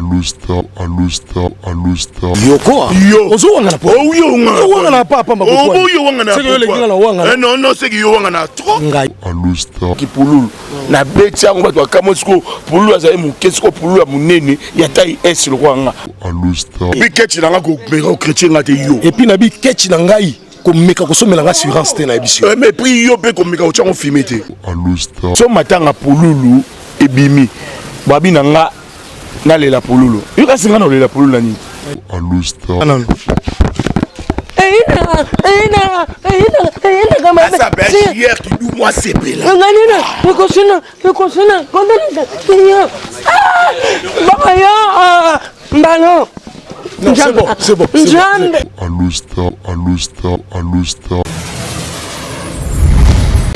Alusta, Alusta, Alusta. Yoko. Yo. Ozowangana po. Oh, yo wangana. Ozowangana pa pamba Oh, bo yo wangana. Seke yo olingi nga na wangana. Eh, non, non, seke yo wangana trop. Ngai. Alusta. Ki pululu. Na beti yango bato bakamwe sikoyo pululu azali moke sikoyo pululu ya monene ya taille S lokola nga. Alusta. Puis ketch na nga komeka kokretien nga te yo. Et puis na bi ketch na ngai komeka kosomela nga assurance te na yebisi yo. Eh, mais puis yo mpe komeka kotya yango filme te. Alusta. So matanga pululu ebimi babi na nga nalela pululu. Yo kasi nga naolela pululu na nini? Alusta. Nanu. Asa pe hier qui du moi sepela. Non, c'est bon, c'est bon. c'est bon. Alusta, Alusta, Alusta.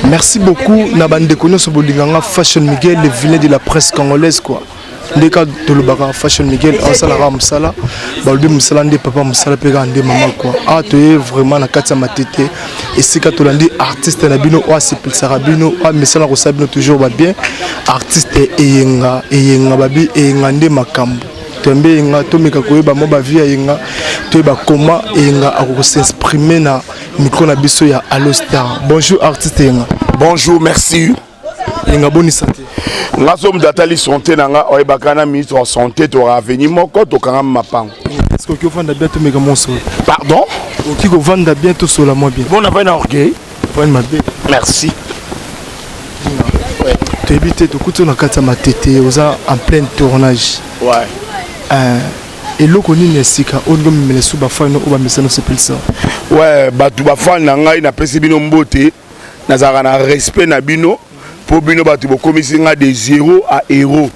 Merci beaucoup na bandeko nyonso bolinganga Fashion Miguel, le vilain de la presse congolaise quoi. Ndeka tolobaka Fashion Miguel asalaka mosala, balobi mosala nde papa, mosala mpe kaka nde mama quoi. Awa toye vraiment na kati ya Matete, esika tolandi artiste na bino oyo asepelisaka bino, oyo amesana kosala bino toujours ba bien, artiste Eyenga. Eyenga babi Eyenga nde makambo. Toyambi Eyenga, tomeka koyeba mwa ba vie ya Eyenga, toyeba comment Eyenga akoki s'exprimer na micro na biso ya Allo Star. Bonjour artiste Eyenga. Bonjour, merci. Eyenga, boni santé? Nga so moto atali santé na nga, oyebaka na ministre ya santé toka aveni moko tokanga mapango. Est-ce que okoki ovanda bien, tomeka mosolo? Pardon? Okoki kovanda bien, tosola mwa bien? Bon, navai na orgueil. Fani mabe. Merci. Toyebi te, tokuti na kati ya Matete, oza en plein tournage. Ouais. Eloko nini ya sika oyo ndenge omemela su bafani oyo bamesana osepelisa? Ouais, bato bafani na ngai, napesi bino mbote, nazalaka na respect na bino mpo bino bato bokomisi nga de zéro à héros.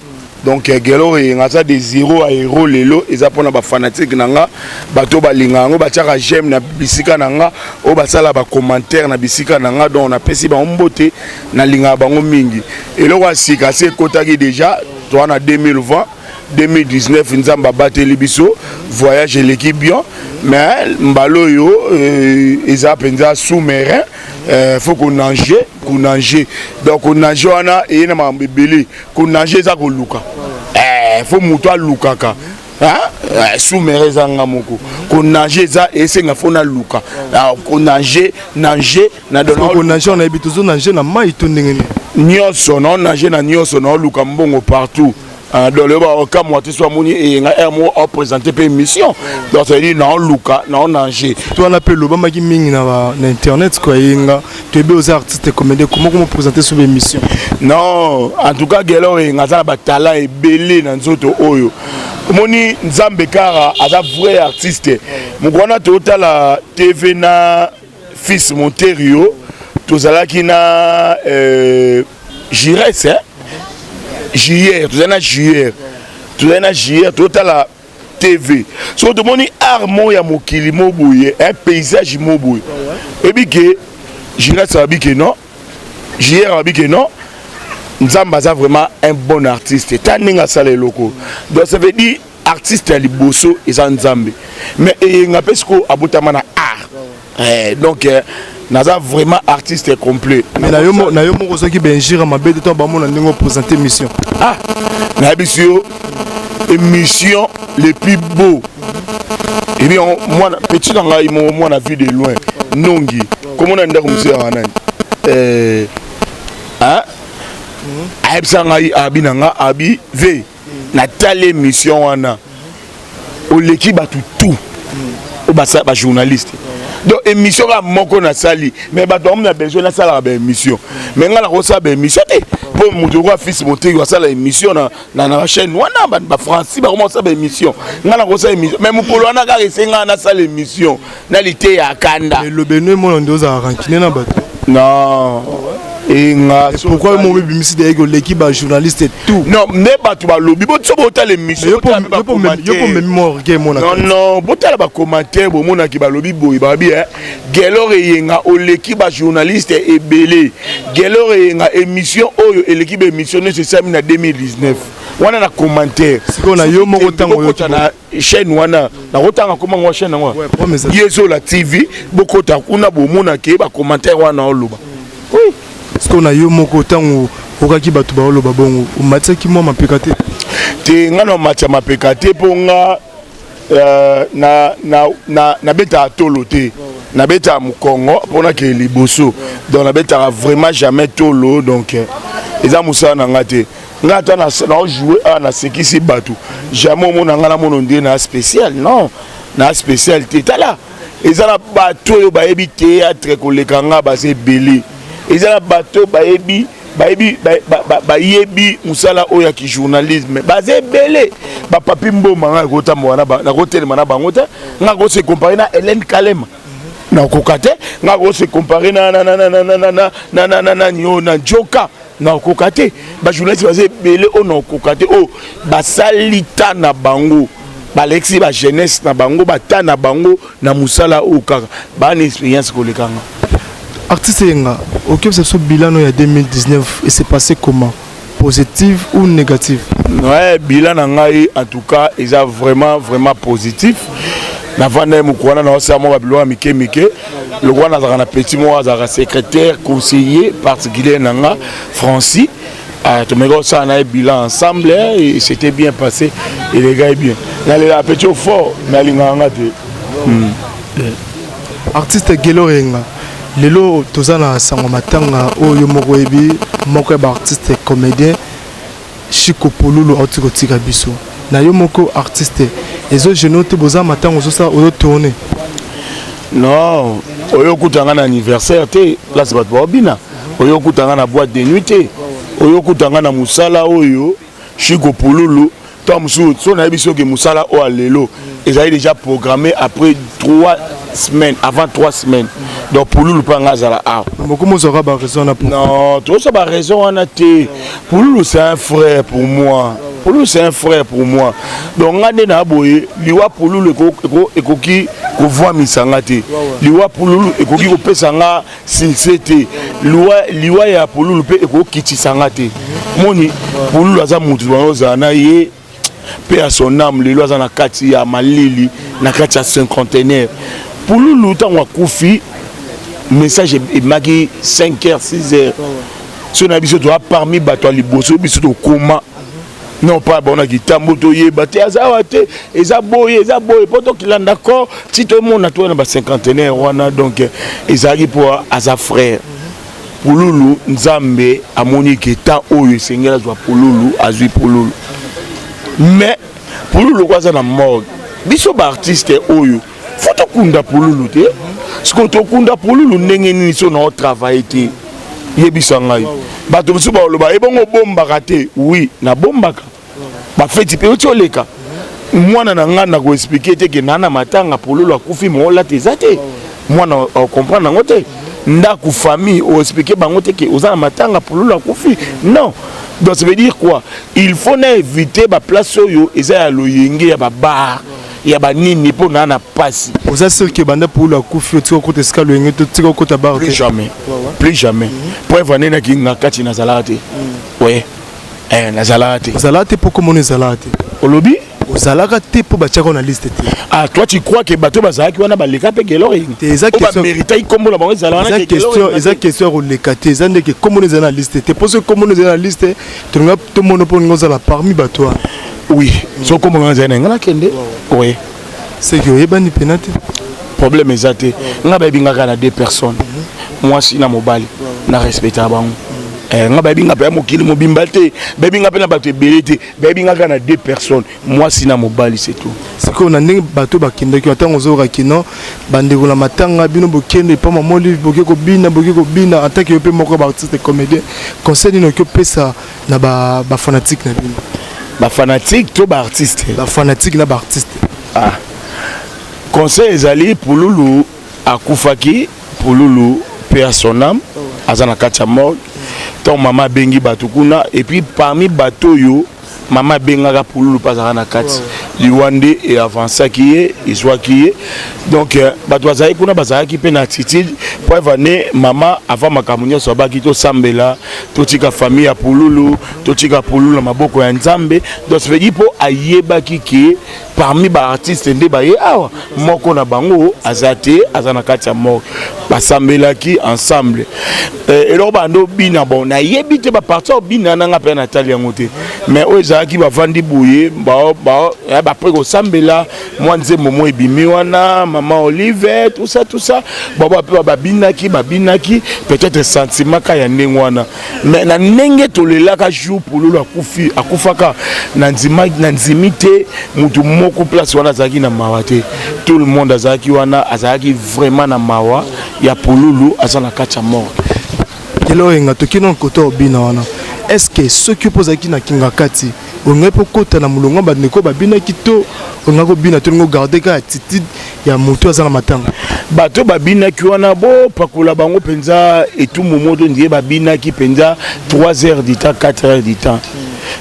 Donc Gelor Eyenga aza de zéro à héros lelo, eza mpona bafanatike na nga, bato balinga yango, batiaka j'aime na bisika na nga, oyo basala bacommentaire na bisika na nga. Donc napesi bango mbote, nalingaka bango mingi. Eloko ya sika se ekotaki déjà, toa na 2020 2019, Nzambe abateli biso, voyage eleki bien, mais mbala oyo eza mpenza sous-marin. Faut konange, konange, donc konange wana eye na makambo ebele. Konange eza koluka, faut moto alukaka. Sous-marin eza nga moko, konange eza esenga faut naluka konange, nange na Konange, nayebi tozonange na mai to ndenge nini? Nyonso naonange na nyonso, naoluka mbongo partout. Donc lelo baokamwa te so amoni Eyenga r moko aoprésente mpe émission, donc ça veut dire naoluka, naonange. To wana mpe elobamaki mingi na internet quoi. Eyenga, toyebi oza artiste comédien, comment komo présenter sur émission? Non, en tout cas Gelor Eyenga aza na batalent ebele na nzoto oyo omoni Nzambe kara, aza vrai artiste. Moko wana totala TV na fils Monterio, tozalaki na Jires, eh? JR, tozali na JR, tozali na JR, totala TV. Soki tomoni art moko ya mokili mo boye, un paysage mo boye, oyebi ke Jires alobi ke non, JR alobi ke non, Nzambe aza vraiment un bon artiste, ta ndenge asala eloko. Donc ça veut dire artiste ya liboso eza Nzambe, mais Eyenga mpe sikoyo abotama na art. Donc naza vraiment artiste complet. Mais na yo moko ozwaki bainjure mabe te to bamona ndenge oprésente émission? Ah, nayebisi yo, émission le plus beau ebi mwana petit na ngai mo mwana vue de loin nongi komona ndako mosusu yaka nani, hein? Ayebisa ngai, abi na nga, abi v natali émission wana, oleki bato tout oyo basala bajournaliste. Donc émission kaka moko nasali, mais bato bango na besoin nasalaka baémission, mais ngai nakosala baémission te mpo moto okoa fils Moteki asala émission na bachaîne wana, bafrancis bakoma kosala baémission, ngai nakosala émission. Mais mokolo wana kaka esengaka nasala émission na liteya ya kanda. Elobeno emona nde ozalaka rancune na bato? Non, Enga. Pourquoi mo bimisi deyeki oleki bajournaliste tout? Non, nde bato balobi so botala émission. Yo mpo memi mwa orgueil mona. Non, non, botala bacommentaire, bomonaki balobi boye, balobi Gelor Eyenga oleki bajournaliste ebele, Gelor Eyenga émission oyo eleki baémission nyonso esalami na 2019 wana na commentaire. Sikoyo na yo moko ntango Bokota na chaîne wana, nakotanga komango chaîne yango Yezola TV, bokota kuna, bomonake bacommentaire wana oloba oui. Sikoyo na yo moko, ntango okaki bato baoloba bongo, omatisaki mwa mapeka te? Te, nga na matya mapeka te, mpo nga nabetaka tolo te, nabetaka mokongo mpona ke liboso. Donc nabetaka vraiment jamais tolo. Donc eza mosala na nga te. Nga ata naojoue awa, nasekisi bato, jamais omona nga namona nde na spécial. Non, na spécial te. Tala, eza na bato oyo bayebi théâtre koleka nga, baza ebele. Eza na bato oyo bayebi mosala oyo ya kijournalisme, baza ebele. Bapapi Mboma, ngai nakotambola, nakotelema na bango te. Ngai nakose comparer na Hélène Kalema, nakoka te. Ngai nakose comparer nani oyo na Joka, nakoka te. Bajournaliste baza ebele oyo nakoka te, oyo basali ta na bango, balekisi bajeunesse na bango, bata na bango na mosala oyo, kaka baa na expérience kolekanga. Artiste Yenga, okebisa biso bilan ya 2019 et c'est passé comment, positive ou négative? Ouais, bilan na ngai en tout cas eza vraiment vraiment positif. Navanda ye moko wana, naosala mwa babiloko ya mike mike. Lokola nazalaka na petit moko azalaka secrétaire conseiller particulier na nga, Francis, tomeki kosala na ye bilan ensemble et c'était bien passé, elekaki bien. Nalelaka petit au fort, mais alingaka nga te. Artiste Gelor Yenga, lelo toza na sango matanga oyo moko oyebi, moko ya baartiste comédien, Chiko Polulu, auti kotika biso. Na yo moko artiste, ezogêner te? Boza matanga, ozosala, ozotourne? Non, oyo okutanga na anniversaire te, place bato baobina. Oyo okutanga na boîte de nuit te, oyo okutanga na mosala oyo. Chiko Pululu, to mosusu so nayebi soki mosala oyo ya lelo ezali déjà programmé après 3 semaines, avant 3 semaines. Donc Pululu mpe anga azala awa. Moko mozwaka baraison wana? Non, tozosa baraison wana te. Pululu, c'est un frère pour moi. Pululu, c'est un frère pour moi. Donc nga nde na boye, liwa Pululu ekoki kovwamisa nga te, liwa Pululu ekoki kopesa nga succès te, liwa ya Pululu mpe ekokitisa nga te. Moni, Pululu aza motu ozala na ye mpe ya son âme. Lelo aza na kati ya malili, na kati ya cinquantenaire. Pululu, ntango akufi, message emaki 5 heures, 6 heures. So na biso toza parmi bato ya liboso, biso tokóma non pas bona kitambo, toyeba te aza awa te, eza boye, eza boye, mpo tokilanda corps ti tomona toya na bacinquantenaire wana. Donc ezalaki mpo aza frère. Pululu, Nzambe amoni ke temps oyo esengeli azwa Pululu, azwi Pululu. Mais Pululu loko aza na morgue, biso baartiste oyo fo tokunda Pululu te. Sikoyo tokunda Pululu ndenge nini so na otravaille te? Yebisa ngai. Bato mosusu baloba ebongo obombaka te. Oui, nabombaka bafeti mpe oti oleka. Mwana na ngai, nakoexpliquer te ke naa na matanga, Pululu akufi, moolata eza te. Mwana ocomprendre yango te. Ndako, famille, oexpliquer bango te ke oza na matanga, Pululu akufi. Non. Donc ça veut dire quoi? Il faut na éviter baplace oyo eza ya loyenge, ya babar, ya banini, mpo naa na pasi. Oza sûr ke banda Pululu akufi, otika okota esika loyenge to tika okota bar? Plus jamais, plus jamais. Preuve ane nakinga kati, nazalaka te. Ouais, nazalaka te. Ozalaka te mpo komona ezalaka te? Olobi? Ozalaka te mpo batiaka na liste te? Ah, toi tu crois que bato bazalaki wana baleka mpe Gelor? Te, eza baméritaki kombo na bango ezala wana? Eza question ya koleka te, eza ndeke kombo ezala na liste te. Mpo soki kombo ezala na liste, tolinga tomona mpo olinga ozala parmi bato wana. Oui, so kombo nanga ezali na ngai, nakende, oui. Seki oyebani mpena te. Problème eza te. Nga bayebi nga kaka na deux personnes, mwasi na mobali, na respectaka bango. Nga bayebi nga mpe ya mokili mobimba te, bayebi nga mpe na bato ebele te, bayebi nga kaka na deux personnes, mwasi na mobali, c'est tout. Sikoyo na ndenge bato bakendaki, ntango ozoyoka kino bandeko na matanga, bino bokende epa Mama Olive, boke kobina, boke kobina, en tant que yo mpe moko ya baartiste comédien, conseil nini oki opesa na bafanatike na bino? Bafanatike to baartiste? Bafanatike na baartiste. Ah. Conseil ezali, Pululu akufaki, Pululu mpe ya son âme aza na kati ya morgue. Ntango mama abengi bato kuna, et puis parmi bato oyo mama abengaka, Pululu mpe azalaka na kati. Liwa nde e avançaki ye, ezwaki ye. Donc euh, bato bazalaki kuna bazalaki mpe na attitude preuve ane mama avant makambo nyonso abaki tosambela, totika famille ya pululu, totika pululu na maboko ya Nzambe. Donc ça veut dire mpo ayebaki ke parmi ba artiste nde baye awa moko na bango aza te, aza na kati ya morgue. Basambelaki ensemble eh, eloko banda obina bon nayebi te baparti obina nanga mpe natali yango te, mais oyo ezalaki bavandi boye eh, bapre kosambela mwa nzembo mo ebimi wana mama Olive, tout ça tout ça, baba mpe babinaki babinaki peut-être sentiment ka ya ndenge wana. Mais na ndenge tolelaka jour Pululu akufi, akufaka, na ndimi te mutu moko place wana azalaki na mawa te. Tout le monde azalaki wana azalaki vraiment na mawa ya Pululu aza na kati ya morgue. Kelo oyenga toki na koto obina wana, est ce que soki mpo ozalaki na kinga kati, olingaki mpo kota na molongo bandeko babinaki to olingaki kobina to olingi ogarde kaka attitude ya moto aza na matanga? Bato babinaki wana, bopakola bango mpenza etumbu moto ndie babinaki mpenza 3 heures du temps, 4 heures du temps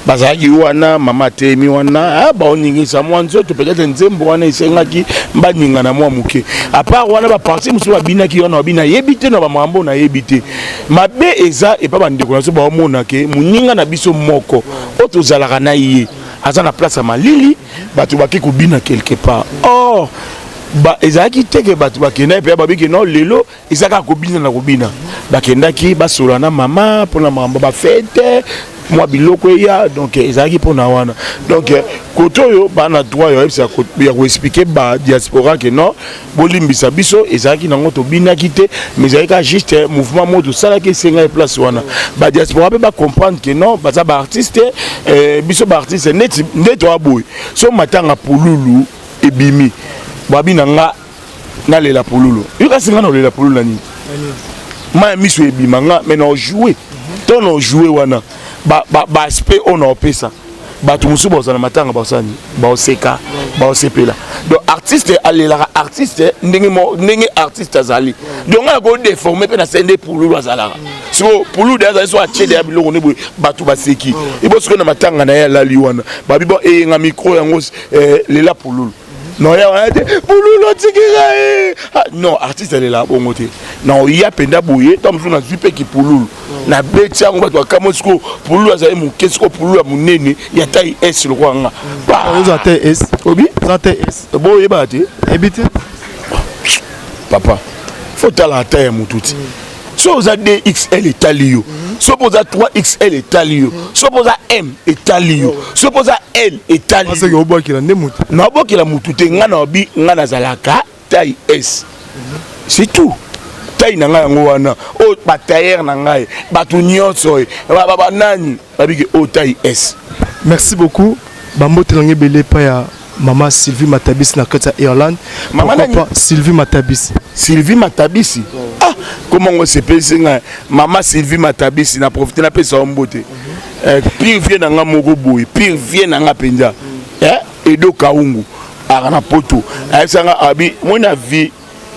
bazalaki wana. Mama ateyemi wana, ah, baoningisa mwa nzoto, peut-être nzembo wana esengaki baningana mwa moke. À part wana, baparti mosusu babinaki wana babina, nayebi te na bamakambo, nayebi te. Mabe eza epa bandeko na biso, baomona ke moninga na biso moko oyo tozalaka na ye aza na place ya malili, bato bake kobina quelque part. Or ba ezalaki te ke bato bakendaki mpe babiki non, lelo eza kaka kobina na kobina. Bakendaki basola na mama mpona makambo bafete, mwa biloko eya, donc ezalaki mpona wana. Donc kote oyo bana droit ya oyebisa ya koexpliquer badiaspora ke non, bolimbisa biso, ezalaki nango tobinaki te, mais ezalaki kaka juste mouvement moko tosalaki, esengaki place wana. Badiaspora mpe bacomprendre ke non, baza baartiste, biso baartiste neti nde toya boye. So matanga Pululu ebimi, babi na nga nalela Pululu, yo kasi nga naolela Pululu na nini? Ma ya miso ebima nga, mais na joue to na joue wana baaspect oyo naopesa bato mosusu bazala na matanga, basani baoseka, baosepela. Donc artiste alelaka artiste ndenge ndenge artiste azali. Donc nga nakodéforme mpe na se nde Pululu azalaka. Siko Pululu de azali so atie deya biloko nde boye, bato baseki ebo. Sikoyo na matanga na ye alali wana, babi bo eyenga micro yango, lela Pululu. Non, ya wana te, Pululu otikika ye. Non, artiste alelaka bongo te. Na oya mpenza boye, ntango mosusu nazwi mpe kipululu, nabeti yango, bato bakamwa. Sikoyo Pululu azali moke, sikoyo Pululu ya monene ya taille S lokola nga. Oza te S? Obi. Oza te S? Boyebaka te. Yebi te. Papa, faut tala taille ya motu ti. So oza 2XL etali yo, so mpo oza 3XL etali yo, so mpo oza M etali yo, so mpo oza L etali yo. Soki obwakela nde motu. Nabokela motu te. Nga na obi nga nazalaka taille S, c'est tout. Taille na ngai yango wana. Oyo batailleur na ngai, bato nyonso oyo banani babiki oyo taille S. Merci beaucoup. Bambote nango ebele epai ya mama Sylvie Matabisi na kati ya Irlande. Mama Pourquoi nani? pas Sylvie Matabisi. Sylvie Matabisi, ah, komongo sepelisi ngai. Mama Sylvie Matabisi, na profite napesa yo mbote. Pire vie na nga moko boye, pire vie na nga mpenza, Edo Kaungu aka na poto, ayebisanga abi moi na vie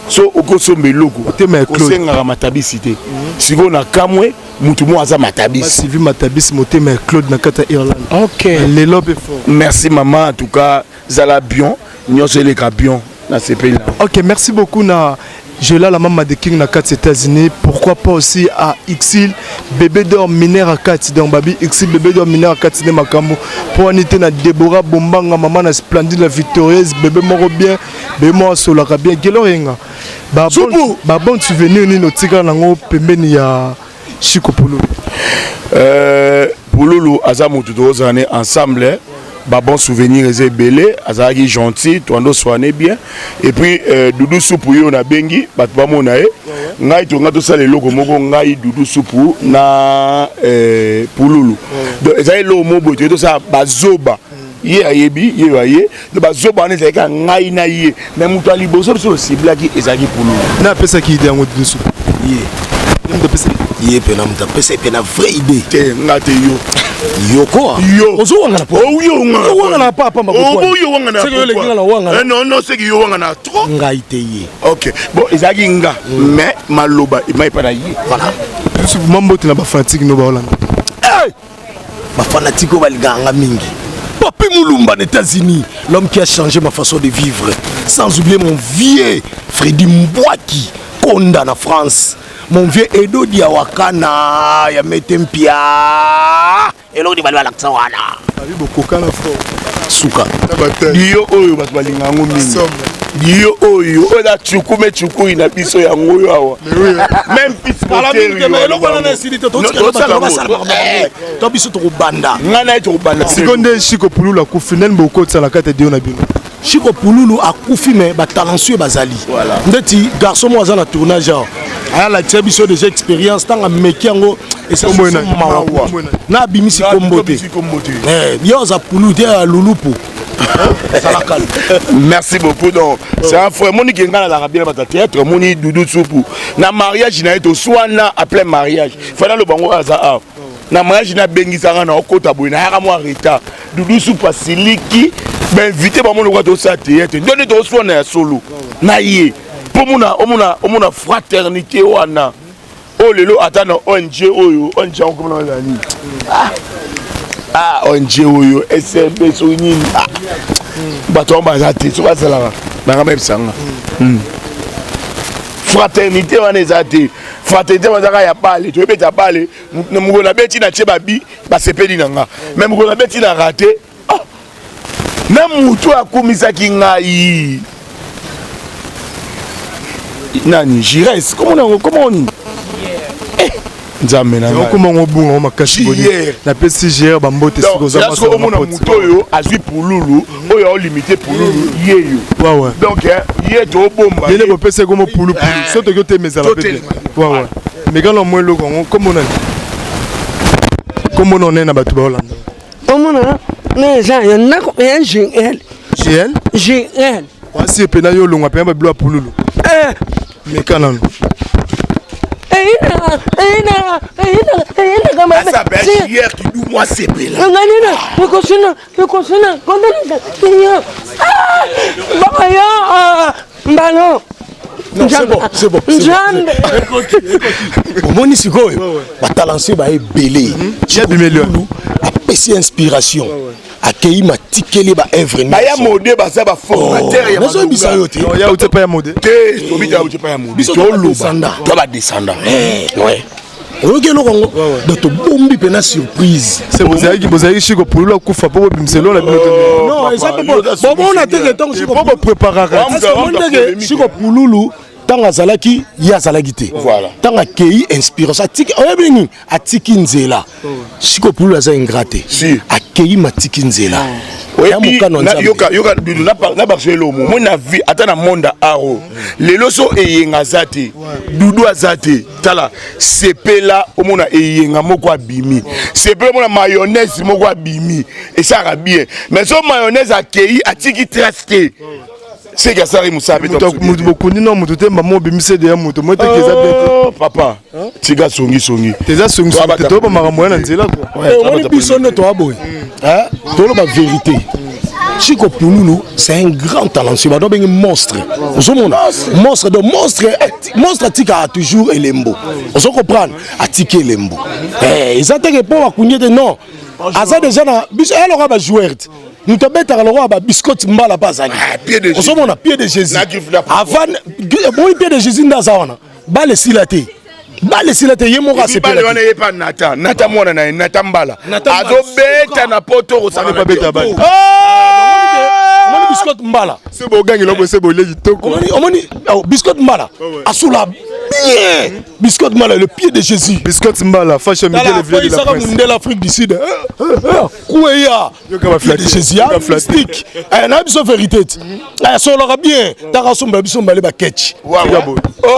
so okosomba eloko Motema ya Claude. osengaka matabisi te. Sikoyo na kamwe mutu moko aza matabisi. Sylvie Matabisi, motema ya Claude na kati ya Irlande. Ok. Lelo mpe fort. Merci mama, en tout cas zala bien, nyonso eleka bien, nasepeli na. Ok, merci beaucoup na Jola la Mama de King na kati États-Unis. Pourquoi pas aussi à Xil, bébé d'or mineur à kati. Donc babi Xil bébé d'or mineur à kati de makambo. Pour anité na Deborah Bombanga, maman na splendide la victorieuse, bébé moko bien, bébé moko solaka bien. Gelo yenga. Ba bon, Supu. ba bon souvenir ni notika nango pembeni ya Chico Pululu. Pululu aza motu tozala ne ensemble, babon souvenir eza ebele. Azalaki gentil, toando soine bien. Et puis Dudu Supu oyo nabengi bato bamona ye, ngai tonga tosala eloko moko, ngai Dudu Supu na Pululu. Donc ezali eloko moko boye toye tosala bazoba, ye ayebi ye oyo aye. Donc bazoba wana ezalaki kaka ngai na ye, mais moto ya liboso biso osiblaki ezalaki Pululu. Na apesaki idée yango Dudu Supu? Ye. Ye moto apesaki? Ye mpena moto apesa ye mpena vraie idée. Te, nga te, yo. Yo koa. Yo. Ozowangana po. Oh, yo wangana. Owangana pa pamba. Oh, yo wangana. Seke yo olengi nga na wangana. Non, non, seki yo wangana trop. Ngai te, ye. Ok, bon, ezalaki nga, mais maloba emai epa na ye. Voilà. Dudu Supu, mambote na bafanatike no baolanda. Bafanatike oyo balingaka nga mingi, papi. Mulumba na États-Unis, l'homme qui a changé ma façon de vivre. Sans oublier mon vieux Freddy Mbwaki, Konda na France. Mon vieux Edo Diawakana, ya Mete Mpia. Eloko nini bali balakisa wana. Babi bokokana fort. Suka. Diyo oyo bato balinga yango mingi. Diyo oyo oyo eza cukume cukui na biso yango oyo awa. Même fils eloko wana na esili te to biso tokobanda. Ngai na ye tokobanda. Siko nde Chico Pululu akufi nani bokotisa na kati ya diyo na bino? Chico Pululu akufi mais ba talentueux bazali. Ndeti garçon moko aza na tournage awa. Ayalakisa biso déjà expérience ntango ameki yango mawa na abimisi kombo te. Yo oza pulu te ya lulupu. Merci beaucoup. Donc, c'est un frère. Moni Kenga la bien bata théâtre. Moni Doudou Soupu. Na mariage na eto soit na après mariage. Fana le bango aza a. Na mariage na bengisanga na okota boye na yaka mwa retard. Doudou Soupu asiliki. Ba invité ba mono kwa to sa théâtre. Ndone to soit na ya solo. Na ye. Po mona omona omona fraternité wana. Oyo lelo ata na ONG oyo ONG yango komona wana nini? Ah. Ah ONG oyo SMB soki nini? Ah. Bato yango baza te soki basalaka banga bayebisa nga. Fraternité wana eza te. Fraternité wana ezaka ya bale, toyebeta bale, mokolo nabeti na tie babi basepeli na nga. Mais mokolo nabeti na rate, ah! Na mutu akumisaki ngai nani Jires comment nango comment nini eh nzambe na ngai okoma ngo bunga ngo makasi boni napesi GR bambote siko oza masa omona mutu oyo azwi pululu oyo aolimite pululu yeyo wawe donc ye tobomba yele bopesa ekomo pulupulu so toki otemezala pe wawe mekana mwa eloko yango kombo nani kombo na onene na bato baolanda Omona na eza ya ndako ya GL. GL? GL. Wasi epena yo olongwa pena babilo ya pululu. Eh. Meka nanu. Eyina, eyina, eyina, eyina kama. Asa pe hier qui du moi sepela. Nganina, ekosina, ekosina, kondana yo. Ah! Baba yo, ah, mbalo. Non, c'est bon, c'est bon. Nzambe. Omoni sikoyo batalentueux baye ebele. Apesi inspiration. Akei matikeli ba œuvre baya mode baza ba formateur ya nazoyebisa yo te ya ute pa ya mode te tobita ya ute pa ya mode toloba to ba descendant ouais oyoki eloko yango donc tobombi mpena surprise bozalaki Chico Pululu akufa mpo bobimisa eloko na bino te non eza mpe bomona teke ntango po bopreparaka teke Chico Pululu ntango azalaki ye azalaki te ntango akei inspiration atiki oyebi nini atiki nzela Chico Pululu aza ingrat te akei matiki nzela yoka dudu na bakso elomo moi na vie ata na monde aro lelo so eyenga aza te dudu aza te tala sepela omona eyenga moko abimi sepela omona mayonnaise moko abimi esalaka bien mais so mayonnaise akei atiki trace te seki asalaki mosala moto bokundi na moto te mama obimisi deya moto moi teki eza bien te papa tika songisongi eza songisongi te toyoba makambo ya na nzela omoni biso nde toya boye toloba vérité Chico Pululu, c'est un grand talentueux. Bato bengi monstre. Ozomona monstre donc monstre monstre atika toujours elembo. Ozo comprendre atiki elembo. Eh, eza te que po bakundi te non. Aza déjà na biso eloko ba joueur. Moto abetaka lokola ba biscotte mbala mpe azali. Ozomona pied de Jésus. Avant boyi pied de Jésus nde aza wana. Bale esila te. Bale esila te ye moko asepela. Bale wana ye pa Nata, Nata mwana na ye, Nata mbala. Azobeta na poto kosaka beta bale. Omoni biscotte mbala. Se bogangela bo se bolie kitoko. Omoni omoni biscotte mbala. Asula bien. Biscotte mbala le pied de Jésus. Biscotte mbala fashion Miguel le de la presse. Mundela Afrique du Sud. Kweya. Pied de Jésus ya mystique. Na biso vérité ti. Asolaka bien. Taka asomba biso mbale ba ketch.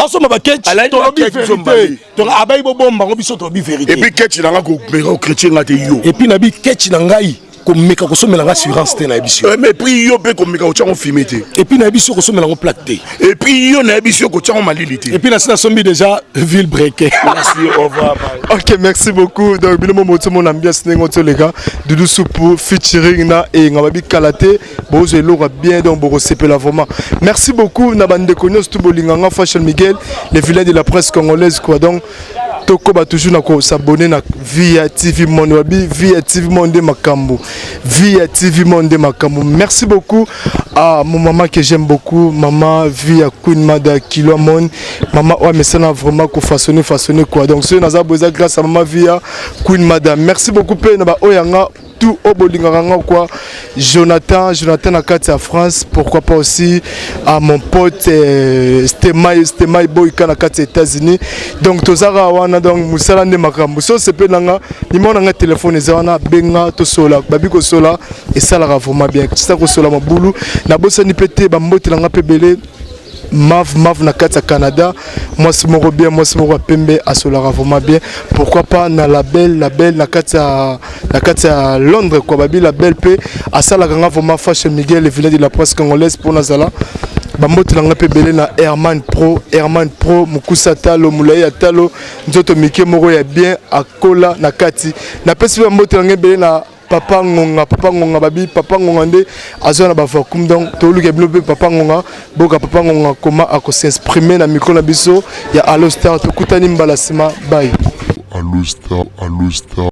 Asomba ba ketch. Tolobi vérité. Donc abayi bobomba ngo biso tolobi vérité. Et puis ketch na nga ko meka chrétien nga te yo. Et puis na bi ketch na ngai komeka kosomela nga assurance te na yebi yo. Mais puis yo pe komeka kotia ngo filmer te. Et puis na yebi yo kosomela ngo plaque te. Et puis yo na yebi yo kotia ngo malili te. Et puis na sina sombi déjà ville breaké. Merci, au revoir. OK, merci beaucoup. Donc bino mo mon ambiance ndenge otoleka Doudou Soupu featuring na et nga babi kalate bozo eloko bien donc boko sepela vraiment. Merci beaucoup na bande nyonso tout bolinga nga Fashion Miguel, le vilain de la presse congolaise quoi. Donc Tokoba toujours na ko s'abonner na Via TV Monde. Babi Via TV Monde makambo. Via TV Monde makambo. Merci beaucoup à mon maman que j'aime beaucoup, maman Via Queen Mada Kilo Monde. Maman ouais mais ça n'a vraiment ko façonner façonner quoi. Donc ce naza boza grâce à maman Via Queen Mada. Merci beaucoup pe na ba oyanga tout oyo bolingaka nga quoi. Jonathan, Jonathan na kati ya France, pourquoi pas aussi à mon pote Stemay, Stemay Boyka na kati ya États-Unis. Donc tozaka wana, donc mosala nde makambo. So sepe nanga numéro nanga téléphone eza wana, benga tosola, babi kosola esalaka vraiment bien. Tisa kosola mabulu, nabosani pe te bambote nanga pe ebele. Mav Mav na kati ya Canada, mwasi moko bien, mwasi moko ya pembe asolaka vraiment bien. Pourquoi pas na label label na kati ya Londres quoi. Babi label pe asalaka nga vraiment Fashion Miguel, le village de la presse congolaise, mpo nazala bambote na nga mpe ebele na Herman Pro, Herman Pro mokusa talo, molai ya talo, nzoto mike moko ya bien akola na kati. Napesi mpe bambote na nga ebele na Papa Ngonga, Papa Ngonga. Babi Papa Ngonga nde azwa na bavacuum. Donc toluka bino mpe Papa Ngonga, boka Papa Ngonga koma akos'exprimer na micro na biso ya Allo Star. Tokutani mbala nsima, bye. Allo Star, Allo Star.